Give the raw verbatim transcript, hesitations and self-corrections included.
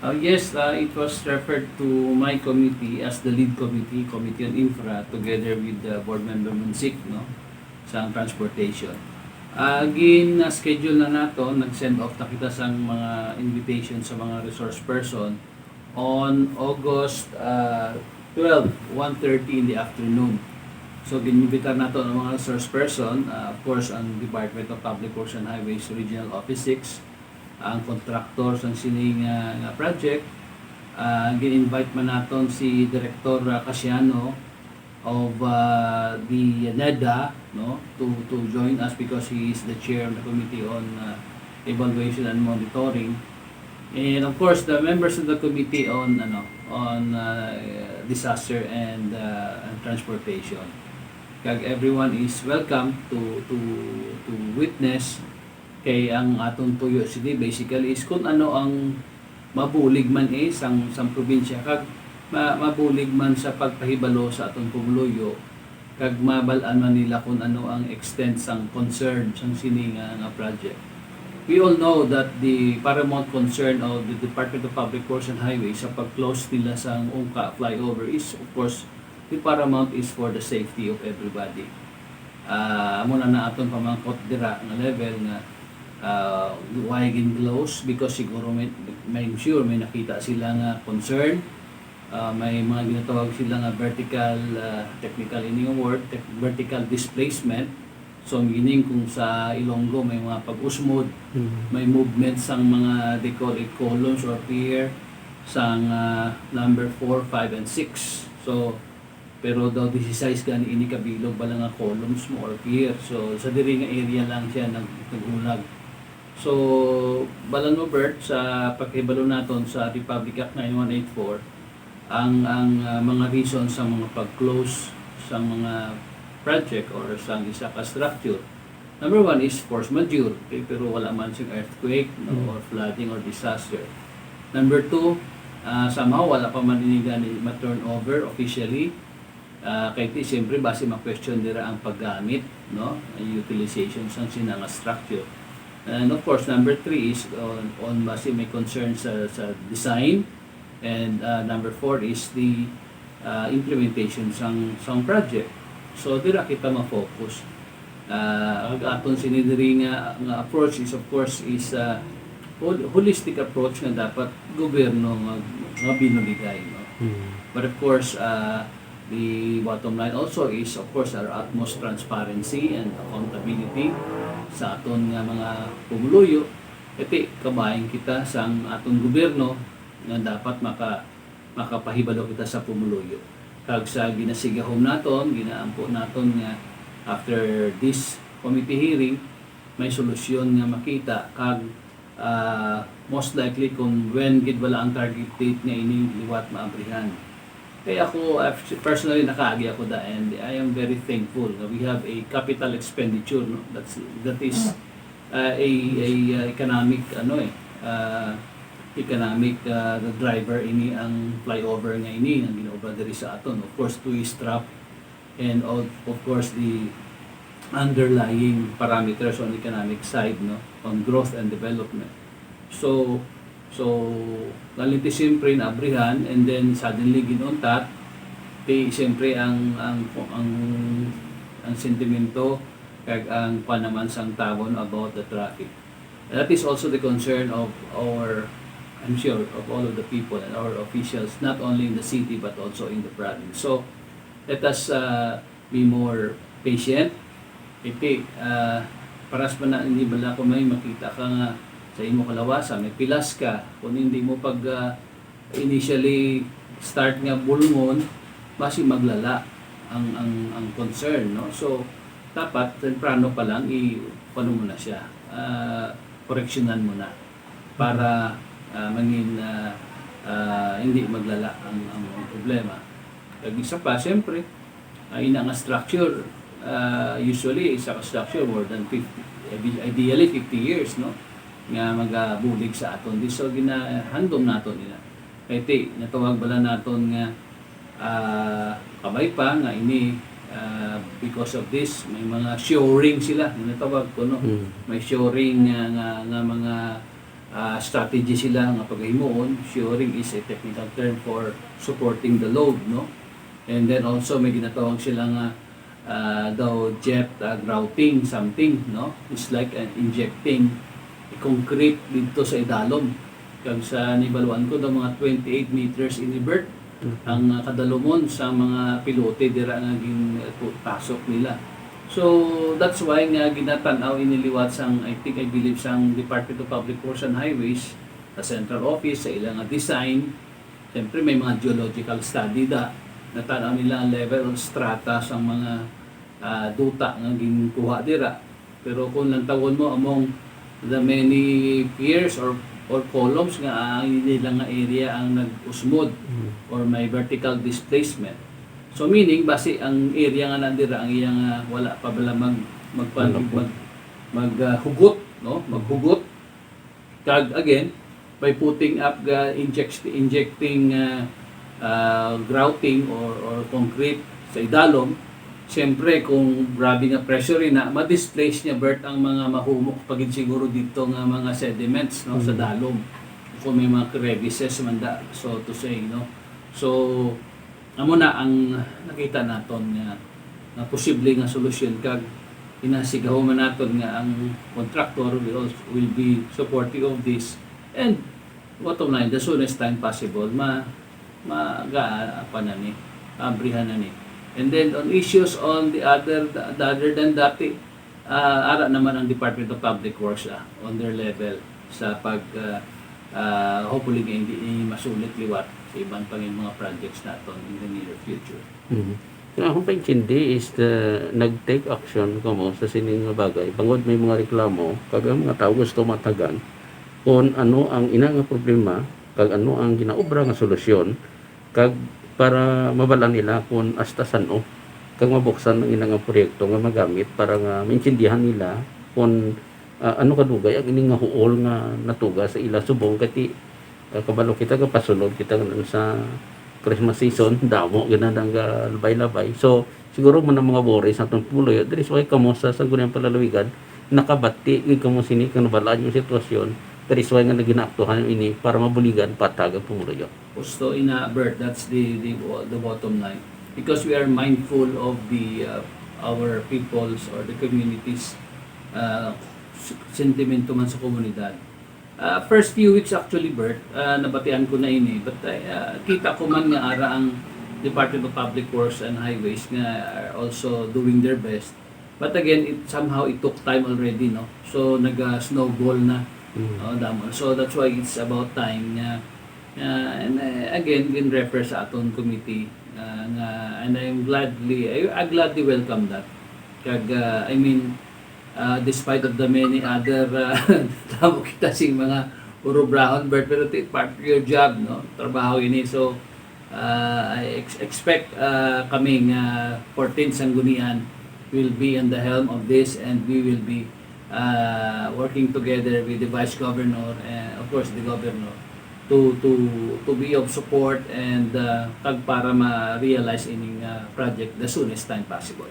Uh, yes, uh, it was referred to my committee as the lead committee, Committee on Infra, together with the Board Member Munsik, no, sa transportation. Uh, gin-schedule na nato, nag-send off na kita sang mga invitation sa mga resource person on August uh, twelve, one thirty in the afternoon. So, gin-invitar nato ang mga resource person, uh, of course, ang Department of Public Works and Highways Regional Office six, ang contractor sang sini nga, nga project. Ah, gin-invite man naton si Director, ah, Casiano of, ah, the NEDA, no, to, to join us because he is the chair of the Committee on, ah, Evaluation and Monitoring. And of course, the members of the Committee on, ano, on, ah, Disaster and, ah, and Transportation. Kag everyone is welcome to, to, to witness. Kay ang aton tuyo sini basically is kung ano ang mabulig man, eh, sang, sang probinsya, kag ma-, mabulig man sa pagpahibalo sa aton pumuluyo, kag mabal-an man nila kung ano ang extent sang concern sang sini nga, nga project. We all know that the paramount concern of the Department of Public Works and Highways sa pag-close nila sang Ungka flyover is, of course, the paramount is for the safety of everybody. Ah, amo na na aton pamangkot dira nga level nga, ah, why gin-close? Because siguro may, may, I'm sure may nakita sila nga concern. Ah, may mga ginatawag sila nga vertical, ah, technical ini nga word, tech-, vertical displacement. So, meaning kung sa Ilonggo may mga pag-usmod, Mm. may movement sang mga, they call it, columns or pier, sang, ah, number four, five, and six. So, pero daw disisais gani ini kabilog bala nga columns mo or pier. So, sa diri nga area lang siya nag-, naghulag. So, balan mo, Bert, sa pagkahibalo naton sa Republic Act nine one eight four, ang, ang, ah, mga reason sa mga pag-close sa mga project or sa isa ka structure, number one is force majeure, okay? Pero wala man sing earthquake, no, Mm. or flooding or disaster. Number two, ah, somehow wala pa man ini gani ma-turn over officially. Ah, kay ti, siyempre, basi ma-question nila ang paggamit, no, ang utilization sang sina nga structure. And of course, number three is on, on basi may concern sa, sa design. And, ah, number four is the, ah, implementation sang, sang project. So, dira kita ma-focus. Ah, ang aton sini diri nga, nga approach is, of course, is, ah, hol-, holistic approach nga dapat gobyerno nga, nga binuligay, no? Mm. But of course, ah, the bottom line also is, of course, our utmost transparency and accountability sa aton nga mga pumuluyo. Kay ti, kabahin kita sang aton gobyerno nga dapat maka-, makapahibalo kita sa pumuluyo. Kag sa ginasigahom naton, ginaampo naton nga after this committee hearing, may solusyon nga makita kag, ah, most likely kung when gid bala ang target date nga ini liwat maabrihan. Kay ako, I've, personally, nakaagi ako da, and I am very thankful nga we have a capital expenditure, no? That's, that is, ah, a, a, ah, economic, ano eh, ah, economic, ah, driver ini ang flyover nga ini, ang ginaobra diri sa aton. Of course, tourist trap, and of, of course, the underlying parameters on economic side, no, on growth and development. So, so, kalimti siyempre naabrihan, and then suddenly ginuntat, ti siyempre ang, ang, ang, ang sentimento kag ang panaman sang tawo, no, about the traffic. That is also the concern of our, I'm sure, of all of the people and our officials, not only in the city but also in the province. So, let us, uh, be more patient. Iti, ah, paras man na, hindi bala ko may makita ka nga sa imo kalawasan, may pilas ka. Kung hindi mo pag, ah, initially start nga bulngon, basi maglala ang, ang, ang concern, no? So, dapat temprano pa lang i-, ano mo na siya, ah, koreksyonan mo na para, ah, mangin, ah, ah, hindi maglala ang, ang problema. Kag isa pa, siyempre, ah, ina nga structure, ah, usually, isa ka structure, more than fifty, ide-, ideally, fifty years, no? Nga magabulig sa aton. Di, so, ginahandom naton nila. Kay ti, natawag bala naton nga, ah, kabay pa nga ini, ah, because of this, may mga shoring sila, nga natawag ko, no? Mm. May shoring nga, nga, nga mga, ah, strategy sila nga pagahimuon. Shoring is a technical term for supporting the load, no? And then also, may ginatawag sila nga, ah, daw jet, ah, grouting something, no? It's like an injecting concrete dito sa idalom. Kag sa nibaluan ko, daw mga twenty-eight meters ini, Bert, ang, ah, kadalumon sa mga pilote dira nga ginpasok nila. So, that's why nga ginatan-aw ini liwat sang, I think, I believe, sang Department of Public Works and Highways, sa central office, sa ila nga design. Siyempre, may mga geological study da. Natan-aw nila ang level of strata sang mga, ah, duta nga ginkuha dira. Pero kung lantawon mo among the many piers or, or columns nga ang nila nga area ang nag-usmod Mm. or may vertical displacement. So meaning, basi ang area nga nandira ang iyang, ah, wala pa bala mag, magpan-, Wala po. mag, mag, ah, hugot, no? Maghugot. Kag again, by putting up ga inject-, injecting, ah, ah, grouting or, or concrete sa idalom, siyempre, kung grabe nga pressure na, ma-displace niya, Bert, ang mga mahumok pa gid siguro dito nga mga sediments, no, sa Mm. dalom. Kung may mga crevices man da, so to say, no. So, amo na ang nakita naton nga, nga posible nga solusyon, kag inasigaw man naton nga ang contractor will also, will be supportive of this. And bottom line, the soonest time possible, ma-, ma-, ga-, pa na ni, abrihan na ni. And then on issues on the other, the other than dati, ah, ara naman ang Department of Public Works, ah, on their level sa pag, ah, ah, hopefully nga hindi ini masulit liwat sa iban pa nga mga projects naton in the near future. Mhm. Ang akong paintindi is the nag-take action kamo sa sining nga bagay. Bangod may mga reklamo, kag ang mga tao gusto matagan kung ano ang ina nga problema, kag ano ang ginaobra nga solusyon, kag para mabal-an nila kung hasta san-o, kag mabuksan ang ina nga proyekto nga magamit para nga maintindihan nila kung, ah, ano kadugay ang ini nga huol nga natuga sa ila subong kay ti-, ah, kabalo kita, gapasulod kita sa Christmas season, damo gid na ang galabay-labay. So, siguro mo na mga worry sa atong pumuluyo. That is why kamo sa Sangguniang Panlalawigan, nakabati gid kamo sini kung nabalaan yung sitwasyon. That is why nga naginaaktuhan ini para mabuligan, patag ang pumuluyo. Gusto ina, Bert, that's the, the, the bottom line. Because we are mindful of the, uh, our people's or the community's, uh, s-, sentimento man sa komunidad. Ah, first few weeks actually, Bert, ah, nabatian ko na ini, but, ah, kita ko man nga ara ang Department of Public Works and Highways nga are also doing their best. But again, it somehow it took time already, no? So, naga-snowball na. Mm. Oh, damo. So, that's why it's about time nga, ah, and, eh, again, gin-refer sa aton committee, ah, nga, and I'm gladly, I, I gladly welcome that. Kag, ah, I mean, ah, despite of the many other, ah, tabo kita sing mga urubrahon, Bert, pero ti-, part of your job, no? Trabaho ini. So, ah, I ex-, expect, ah, kami nga fourteen Sanggunian will be in the helm of this, and we will be, ah, working together with the Vice Governor and, of course, the Governor to, to, to be of support and, ah, kag para ma-realize ining, ah, project the soonest time possible.